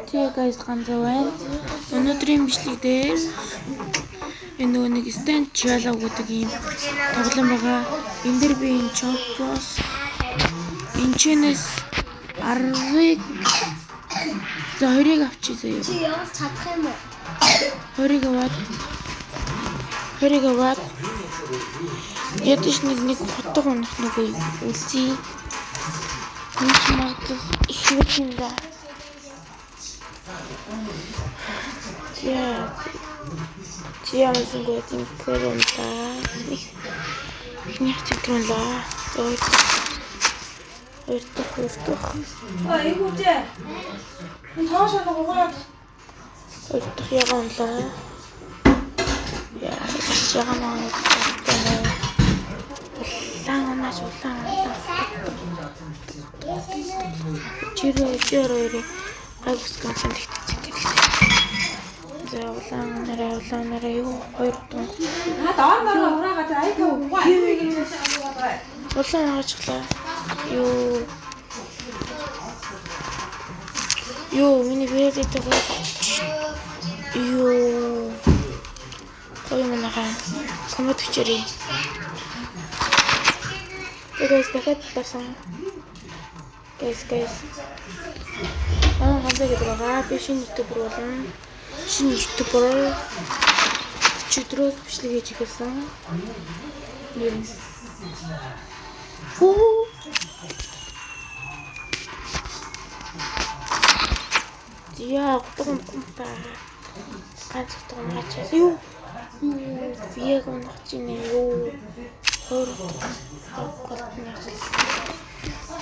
Тэгээ guys, ганцаа байна. Өнөөдрийн бичлэг дээр энэ нөгөө нэг Stand Chalo гэдэг ийм тоглоом байгаа. Энэ дээр би энэ Chopos энэ чэнэс 10-ыг, за, 20-ыг авчи заяа. Чи явж чадах юм уу? 20-ыг аваад, 20-ыг аваад ядаж нэг хутга унах нөгөө үлзий. Нэг магадлал их юм да. За, чи ямарсангүй зинкэр унлаа. Их ихнийх зинкэр унлаа. За, хоёр дахь, хоёр дахь. А эйгүүжээ. Энэ тоон шанаг угаад. Хоёр дахь яга унлаа. Яа, бас яга маань. Улаан унаач, улаан унлаа. Чирээ чирээ гай бүсгэн санагдчих зинкэр л. За, улаан нараа, улаан нараа, юу, хоёр утга. Аа, доор нараа ураагаа тэр айгаа угаа. Улаан хаачлаа. Юу. Юу, миний бэлэд гоё. Юу. Гоё манайхаа. Комод өчөрэй. Guys, дахиад дарсан. Guys, guys. Аа, ганцаа гэдэг байгаа. Би шинэ YouTuber болно. Шинэ YouTuber. Өчигдрөөс бичлэг хийж эхэлсэн. Нэр нь. Хүү. Яа, утга унахгүй. Ганц утга унаачаас. Юу? Юу, яг унах чинь юу? Хоёр утга. Голт нь ажил.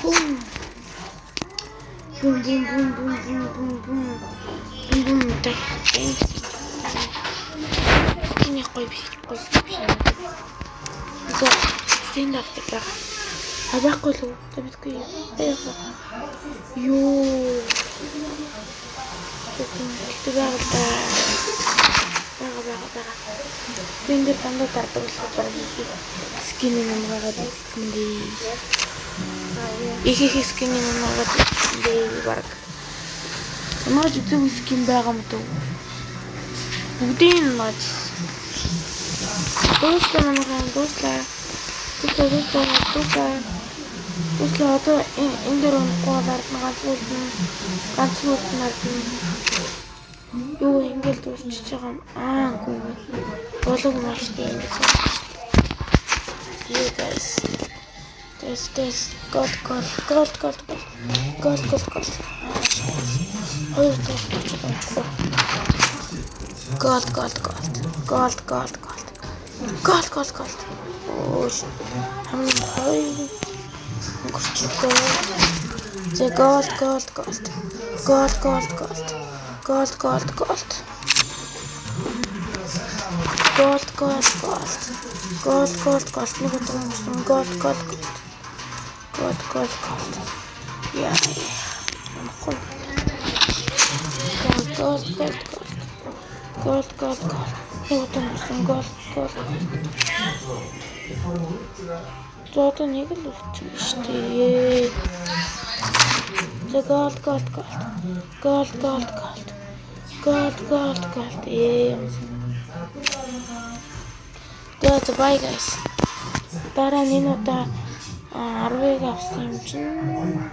Бум. Бум бум бум бум бум бум бум. Бум бум дах. Энэ гоё биш, гоё биш. Одоо stand up гэдэг. А, байхгүй л үү? За, мэдгүй. Юу. Тэгвэл байгаа л да. Байгаа, байгаа, байгаа. Би энэ дээр дандаа дардаг болохоор баг skin юм гаргаад ирсэн дээ. Их их skin юм гаргаад ирсэн дээ баг. Наач үзээгүй skin байгаа юм дөө. Бүгдийг нь наач. Дууслаа, манайхаа, дууслаа. Дууслаа, дууслаа, дууслаа. Дууслаа, одоо энэ дээр унахгүй бол ардна, ганц үлдэн. Ганц үлдэн ардна. Юу, ингээл дуусчихж байгаа юм. Аа, үгүй. Болог мааштай ингэж. You guys. Guys, guys, gold, gold, gold, gold, gold. Gold, gold, gold. Хоёр дахь унахгүй. Gold, gold, gold. Gold, gold, gold. Gold, gold, gold. Оо, хамгийн хоёр өнгөрчлөө. За, gold, gold, gold. Gold, gold, gold. Gold, gold, gold. Gold, gold, gold. Gold, gold, gold. Нэг удаа өнгөрсөн. Gold, gold, gold. Gold, gold, gold. Яа. Унахгүй. Gold, gold, gold, gold. Gold, gold, gold. Нэг удаа өнгөрсөн. Gold, gold, gold. За, одоо нэг л үлдсэн шүү дээ. За, gold, gold, gold. Gold, gold, gold. Gold, gold, gold. Ээ. За за, bye guys. Дараа нь энэ удаа 10-ыг авсан юм чинь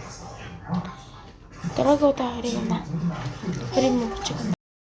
дараагийн удаа 20 юм аа. 20 мөнгө чиг юм.